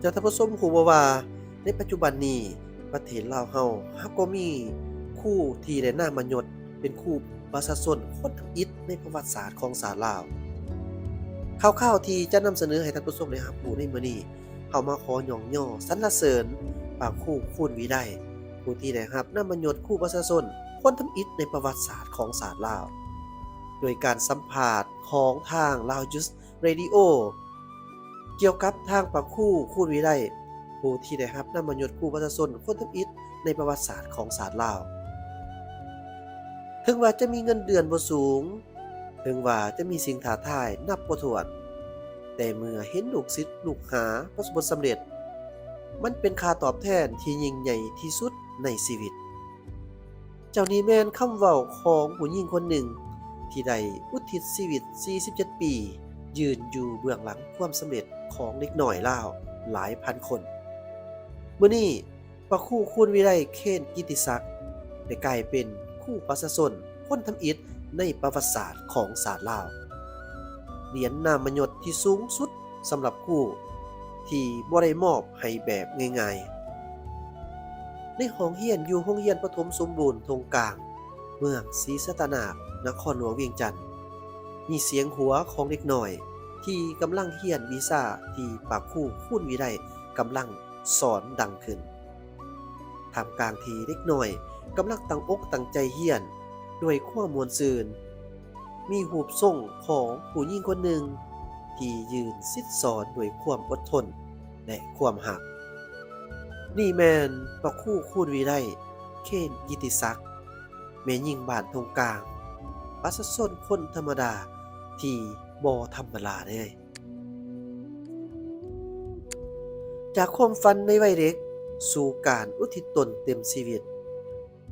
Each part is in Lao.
ທ່ານຜູ້ຊົມຮູ້ບໍ່ວ່າ ໃນປັດຈຸບັນນີ້ ປະເທດລາວເຮົາຫາກໍມີຄູທີ່ໄດ້ນາມມະຍົດເປັນຄູປະຊາຊົນຄົນທຳອິດໃນປະຫວັດສາດຂອງຊາດລາວ. ຂ່າວຄາວທີ່ຈະນຳສະເໜີໃຫ້ທ່ານຜູ້ຊົມໄດ້ຮັບຮູ້ໃນມື້ນີ້ ເຮົາມາຂໍຍ້ອງຍໍສັນລະເສີນພະຄູ ຄູນ ວິໄລ ຜູ້ທີ່ໄດ້ຮັບນາມມະຍົດຄູປະຊາຊົນຄົນທຳອິດໃນປະຫວັດສາດຂອງຊາດລາວ ໂດຍການສຳພາດຂອງທາງ Lao Youth Radio ກ່ຽວກັບທາງພະຄູ ຄູນ ວິໄລ ຜູ້ທີ່ໄດ້ຮັບນາມມະຍົດຄູປະຊາຊົນຄົນທຳອິດໃນປະຫວັດສາດຂອງຊາດລາວ. ເຖິງວ່າຈະມີເງິນເດືອນບໍ່ສູງ, ເຖິງວ່າຈະມີສິ່ງທ້າທາຍນັບບໍ່ຖ້ວນ, ແຕ່ເມື່ອເຫັນລູກສິດລູກຫາປະສົບຜົນສຳເລັດ, ມັນເປັນຄ່າຕອບແທນທີ່ຍິ່ງໃຫຍ່ທີ່ສຸດໃນຊີວິດ. ເຈົ້ານີ້ແມ່ນຄຳເວົ້າຂອງຜູ້ຍິງຄົນໜຶ່ງທີ່ໄດ້ອຸທິດຊີວິດສີ່ສິບເຈັດປີ ຢືນຢູ່ເບື້ອງຫຼັງຄວາມສຳເລັດຂອງເດັກນ້ອຍລາວຫຼາຍພັນຄົນ. ມື້ນີ້ ພະຄູ ຄູນ ວິໄລ ເຄນ ກິດຕິສັກ ໄດ້ກາຍເປັນຄູປະຊາຊົນຄົນທຳອິດໃນປະຫວັດສາດຂອງຊາດລາວ, ຫຼຽນນາມມະຍົດທີ່ສູງສຸດສຳລັບຄູທີ່ບໍ່ໄດ້ມອບໃຫ້ແບບງ່າຍໆ. ໃນຫ້ອງຮຽນຢູ່ໂຮງຮຽນປະຖົມສົມບູນທົ່ງກາງ ເມືອງສີສັດຕະນາກ ນະຄອນຫຼວງວຽງຈັນ, ມີສຽງຫົວຂອງເດັກນ້ອຍທີ່ກຳລັງຮຽນວິຊາທີ່ພະຄູ ຄູນ ວິໄລ ກຳລັງສອນດັງຂຶ້ນ. ທ່າມກາງທີ່ເດັກນ້ອຍກຳລັງຕັ້ງອົກຕັ້ງໃຈຮຽນດ້ວຍຄວາມມ່ວນຊື່ນ, ມີຮູບຊົງຂອງຜູ້ຍິງຄົນໜຶ່ງທີ່ຢືນສິດສອນດ້ວຍຄວາມອົດທົນ ແລະ ຄວາມຮັກ. ນີ້ແມ່ນພະຄູ ຄູນ ວິໄລ ເຄນ ກິດຕິສັກ, ແມ່ຍິງບ້ານທົ່ງກາງ, ປະຊາຊົນຄົນທຳມະດາທີ່ບໍ່ທຳມະດາເລີຍ. ຈາກຄວາມຝັນໃນໄວເດັກສູ່ການອຸທິດຕົນເຕັມຊີວິດ.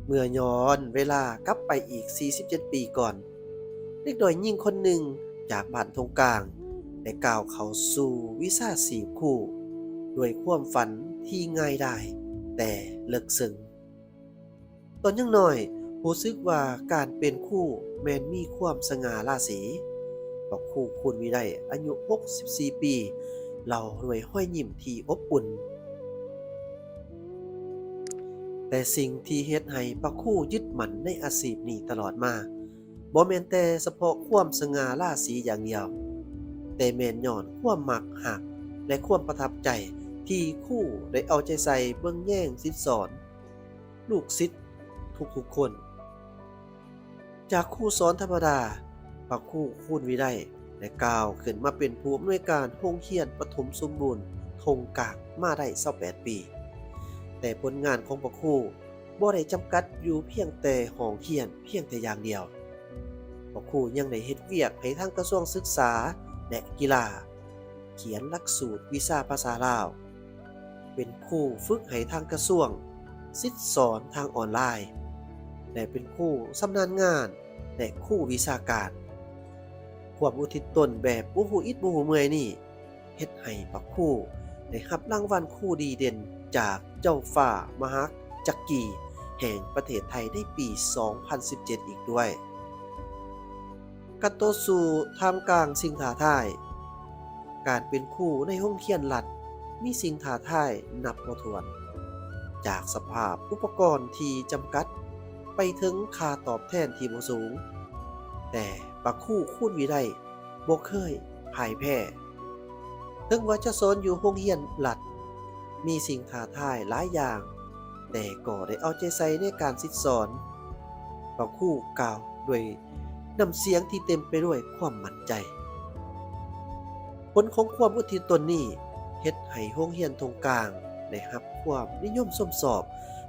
ເມື່ອຍ້ອນເວລາກັບໄປອີກສີ່ສິບເຈັດປີກ່ອນ, ເດັກນ້ອຍຍິງຄົນໜຶ່ງຈາກບ້ານທົ່ງກາງ ໄດ້ກ້າວເຂົ້າສູ່ວິຊາຊີບຄູດ້ວຍຄວາມຝັນທີ່ງ່າຍດາຍແຕ່ເລິກເຊິ່ງ. ຕອນຍັງນ້ອຍ ຮູ້ສຶກວ່າການເປັນຄູແມ່ນມີຄວາມສະຫງ່າລາສີ. ພະຄູ ຄູນ ວິໄລ ອາຍຸຫົກສິບສີ່ປີ ເລົ່າດ້ວຍຮອຍຍິ້ມທີ່ອົບອຸ່ນ. ແຕ່ສິ່ງທີ່ເຮັດໃຫ້ພະຄູຍຶດໝັ້ນໃນອາຊີບນີ້ຕະຫຼອດມາ ບໍ່ແມ່ນແຕ່ສະເພາະຄວາມສະຫງ່າລາສີຢ່າງດຽວ, ແຕ່ແມ່ນຍ້ອນຄວາມມັກຮັກ ແລະ ຄວາມປະທັບໃຈທີ່ຄູໄດ້ເອົາໃຈໃສ່ເບິ່ງແຍງສິດສອນ ລູກສິດທຸກໆຄົນ. ຈາກຄູສອນທຳມະດາ, ພະຄູ ຄູນ ວິໄລ ໄດ້ກ້າວຂຶ້ນມາເປັນຜູ້ອຳນວຍການໂຮງຮຽນປະຖົມສົມບູນທົ່ງກາງມາໄດ້ຊາວແປດປີ. ແຕ່ຜົນງານຂອງພະຄູບໍ່ໄດ້ຈຳກັດຢູ່ພຽງແຕ່ຫ້ອງຮຽນພຽງແຕ່ຢ່າງດຽວ. ພະຄູຍັງໄດ້ເຮັດວຽກໃຫ້ທາງກະຊວງສຶກສາ ແລະ ກິລາ, ຂຽນຫຼັກສູດວິຊາພາສາລາວ, ເປັນຄູຝຶກໃຫ້ທາງກະຊວງ, ສິດສອນທາງອອນລາຍ ແລະ ເປັນຄູຊຳນານງານ ແລະ ຄູວິຊາການ. ຄວາມອຸທິດຕົນແບບບໍ່ຮູ້ອິດບໍ່ຮູ້ເມື່ອຍນີ້ ເຮັດໃຫ້ພະຄູໄດ້ຮັບລາງວັນຄູດີເດັ່ນຈາກເຈົ້າຟ້າມະຫາຈັກກີແຫ່ງປະເທດໄທໃນປີສອງພັນສິບເຈັດອີກດ້ວຍ. ການຕໍ່ສູ້ທ່າມກາງສິ່ງທ້າທາຍ. ການເປັນຄູໃນໂຮງຮຽນລັດມີສິ່ງທ້າທາຍນັບບໍ່ຖ້ວນ, ຈາກສະພາບອຸປະກອນທີ່ຈຳກັດ ໄປເຖິງຄ່າຕອບແທນທີ່ບໍ່ສູງ, ແຕ່ພະຄູ ຄູນ ວິໄລ ບໍ່ເຄີຍພ່າຍແພ້. ເຖິງວ່າຈະສອນຢູ່ໂຮງຮຽນລັດ ມີສິ່ງທ້າທາຍຫຼາຍຢ່າງ, ແຕ່ກໍໄດ້ເອົາໃຈໃສ່ໃນການສິດສອນ, ພະຄູກ່າວດ້ວຍນ້ຳສຽງທີ່ເຕັມໄປດ້ວຍຄວາມໝັ້ນໃຈ. ຜົນຂອງຄວາມອຸທິດຕົນນີ້ ເຮັດໃຫ້ໂຮງຮຽນທົ່ງກາງໄດ້ຮັບຄວາມນິຍົມຊົມຊອບ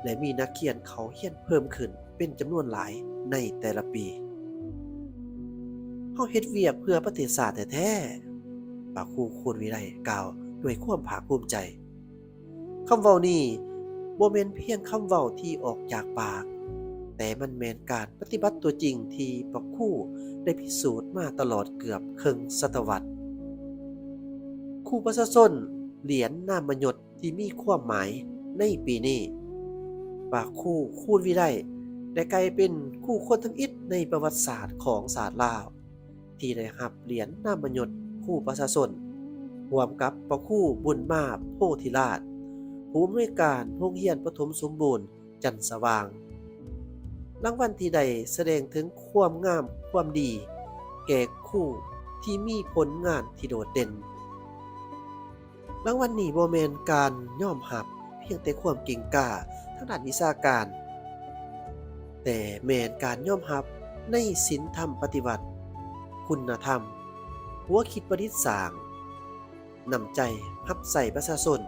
ແລະ ມີນັກຮຽນເຂົ້າຮຽນເພີ່ມຂຶ້ນເປັນຈຳນວນຫຼາຍໃນແຕ່ລະປີ. ເຮົາເຮັດວຽກເພື່ອປະເທດຊາດແທ້ໆ, ພະຄູ ຄູນ ວິໄລ ກ່າວດ້ວຍຄວາມພາກພູມໃຈ. ຄຳເວົ້ານີ້ບໍ່ແມ່ນພຽງຄຳເວົ້າທີ່ອອກຈາກປາກ, ແຕ່ມັນແມ່ນການປະຕິບັດຕົວຈິງທີ່ພະຄູໄດ້ພິສູດມາຕະຫຼອດເກືອບເຄິ່ງສະຕະວັດ. ຄູປະຊາຊົນຫຼຽນນາມມະຍົດທີ່ມີຄວາມໝາຍໃນປີນີ້, ພະຄູ ຄູນ ວິໄລ ໄດ້ກາຍເປັນຄູຄົນທຳອິດໃນປະຫວັດສາດຂອງຊາດລາວ ທີ່ໄດ້ຮັບຫຼຽນນາມມະຍົດຄູປະຊາຊົນ ຮ່ວມກັບພະຄູ ບຸນມາ ໂພທິລາດ, ຜູ້ອຳນວຍການໂຮງຮຽນປະຖົມສົມບູນຈັນສະຫວ່າງ. ລາງວັນທີ່ໄດ້ສະແດງເຖິງຄວາມງາມຄວາມດີແກ່ຄູທີ່ມີຜົນງານທີ່ໂດດເດັ່ນ. ລາງວັນນີ້ບໍ່ແມ່ນການຍອມຮັບພຽງແຕ່ຄວາມເກັ່ງກ້າທາງດ້ານວິຊາການ, ແຕ່ແມ່ນການຍອມຮັບໃນສິນທຳປະຕິວັດ, ຄຸນນະທຳ, ຫົວຄິດປະດິດສ້າງ, ນ້ຳໃຈຮັບໃຊ້ປະຊາຊົນ,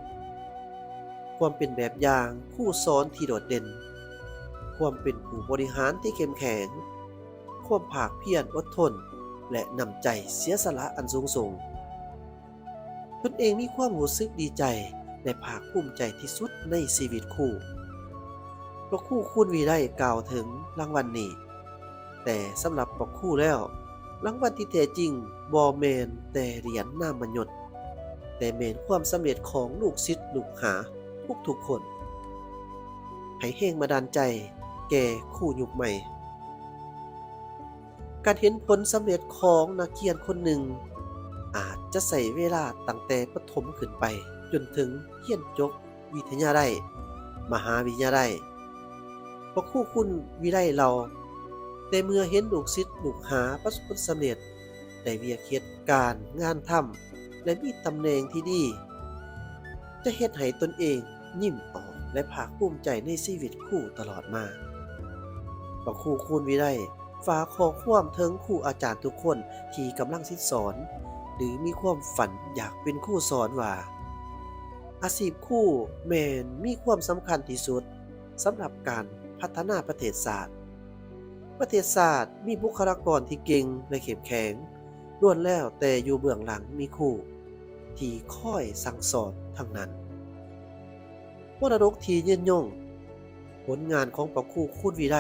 ຄວາມເປັນແບບຢ່າງຄູສອນທີ່ໂດດເດັ່ນ, ຄວາມເປັນຜູ້ບໍລິຫານທີ່ເຂັ້ມແຂງ, ຄວາມພາກພຽນອົດທົນ ແລະ ນ້ຳໃຈເສຍສະຫຼະອັນສູງສົ່ງ. ຕົນເອງມີຄວາມຮູ້ສຶກດີໃຈ ແລະ ພາກພູມໃຈທີ່ສຸດໃນຊີວິດຄູ. ພະຄູ ຄູນ ວິໄລ ກ່າວເຖິງລາງວັນນີ້. ແຕ່ສຳລັບພະຄູແລ້ວ, ລາງວັນທີ່ແທ້ຈິງບໍ່ແມ່ນແຕ່ຫຼຽນນາມມະຍົດ, ແຕ່ແມ່ນຄວາມສຳເລັດຂອງລູກສິດລູກຫາທຸກໆຄົນ, ໃຫ້ແຮງບັນດານໃຈແກ່ຄູຍຸກໃໝ່. ການເຫັນຜົນສຳເລັດຂອງນັກຮຽນຄົນໜຶ່ງ ອາດຈະໃຊ້ເວລາຕັ້ງແຕ່ປະຖົມຂຶ້ນໄປ ຈົນເຖິງຮຽນຈົບວິທະຍາໄລ, ມະຫາວິທະຍາໄລ. ພະຄູ ຄູນ ວິໄລ ເລົ່າ, ແຕ່ເມື່ອເຫັນລູກສິດລູກຫາປະສົບຜົນສຳເລັດ, ໄດ້ວຽກເຮັດການງານທຳ ແລະ ມີຕຳແໜ່ງທີ່ດີ, ຈະເຮັດໃຫ້ຕົນເອງຍິ້ມອອກ ແລະ ພາກພູມໃຈໃນຊີວິດຄູຕະຫຼອດມາ. ພະຄູ ຄູນ ວິໄລ ຝາກຂໍ້ຄວາມເຖິງຄູອາຈານທຸກຄົນທີ່ກຳລັງສິດສອນ ຫຼື ມີຄວາມຝັນຢາກເປັນຄູສອນວ່າ, ອາຊີບຄູແມ່ນມີຄວາມສຳຄັນທີ່ສຸດສຳລັບການພັດທະນາປະເທດຊາດ. ປະເທດຊາດມີບຸກຄະລາກອນທີ່ເກັ່ງ ແລະ ເຂັ້ມແຂງ, ລ້ວນແລ້ວແຕ່ຢູ່ເບື້ອງຫຼັງມີຄູທີ່ຄອຍສັ່ງສອນທັງນັ້ນ. ມໍລະດົກທີ່ຍືນຍົງ. ຜົນງານຂອງພະຄູ ຄູນ ວິໄລ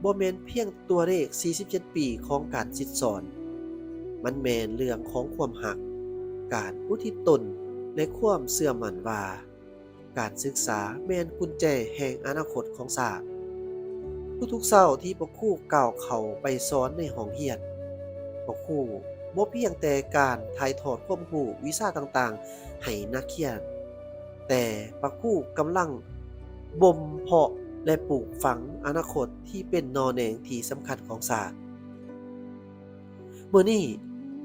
ບໍ່ແມ່ນພຽງຕົວເລກສີ່ສິບເຈັດປີຂອງການສິດສອນ. ມັນແມ່ນເລື່ອງຂອງຄວາມຮັກ, ການອຸທິດຕົນ ແລະ ຄວາມເຊື່ອໝັ້ນວ່າ ການສຶກສາແມ່ນກຸນແຈແຫ່ງອະນາຄົດຂອງຊາດ. ທຸກໆເຊົ້າທີ່ພະຄູກ້າວເຂົ້າໄປສອນໃນຫ້ອງຮຽນ, ພະຄູບໍ່ພຽງແຕ່ການຖ່າຍທອດຄວາມຮູ້ວິຊາຕ່າງໆໃຫ້ນັກຮຽນ, ແຕ່ພະຄູກຳລັງບົ່ມເພາະ ແລະ ປູກຝັງອະນາຄົດທີ່ເປັນໜໍ່ແໜງທີ່ສຳຄັນຂອງຊາດ. ມື້ນີ້,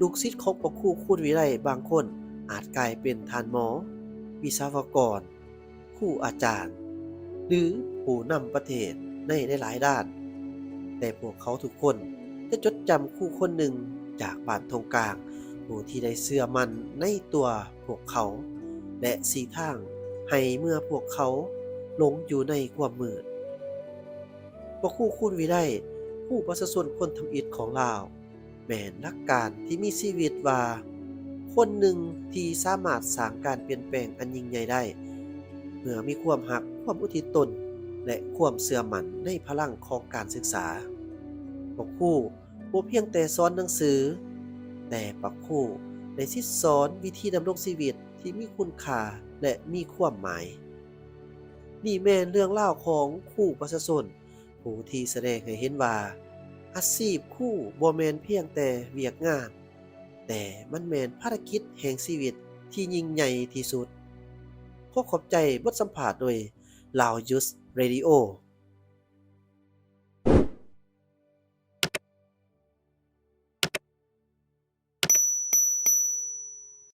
ລູກສິດຂອງພະຄູ ຄູນ ວິໄລ ບາງຄົນອາດກາຍເປັນທ່ານໝໍ, ວິສະວະກອນ, ຄູອາຈານ ຫຼື ຜູ້ນຳປະເທດໃນຫຼາຍໆດ້ານ, ແຕ່ພວກເຂົາທຸກຄົນຈະຈົດຈຳຄູຄົນໜຶ່ງຈາກບ້ານທົ່ງກາງ ຜູ້ທີ່ໄດ້ເຊື່ອໝັ້ນໃນຕົວພວກເຂົາ ແລະ ຊີ້ທາງໃຫ້ເມື່ອພວກເຂົາຫຼົງຢູ່ໃນຄວາມມືດ. ພະຄູ ຄູນ ວິໄລ ຄູປະຊາຊົນຄົນທຳອິດຂອງລາວ ແມ່ນຫຼັກການທີ່ມີຊີວິດວ່າ ຄົນໜຶ່ງທີ່ສາມາດສ້າງການປ່ຽນແປງອັນຍິ່ງໃຫຍ່ໄດ້ ເມື່ອມີຄວາມຮັກ, ຄວາມອຸທິດຕົນ ແລະ ຄວາມເຊື່ອໝັ້ນໃນພະລັງຂອງການສຶກສາ. ພະຄູບໍ່ພຽງແຕ່ສອນໜັງສື, ແຕ່ພະຄູໄດ້ສິດສອນວິທີດຳລົງຊີວິດທີ່ມີຄຸນຄ່າ ແລະ ມີຄວາມໝາຍ. ນີ້ແມ່ນເລື່ອງລາວຂອງຄູປະຊາຊົນ ຜູ້ທີ່ສະແດງໃຫ້ເຫັນວ່າ ອາຊີບຄູບໍ່ແມ່ນພຽງແຕ່ວຽກງານ, ແຕ່ມັນແມ່ນພາລະກິດແຫ່ງຊີວິດທີ່ຍິ່ງໃຫຍ່ທີ່ສຸດ. ຂໍຂອບໃຈບົດສຳພາດໂດຍ Lao Youth Radio.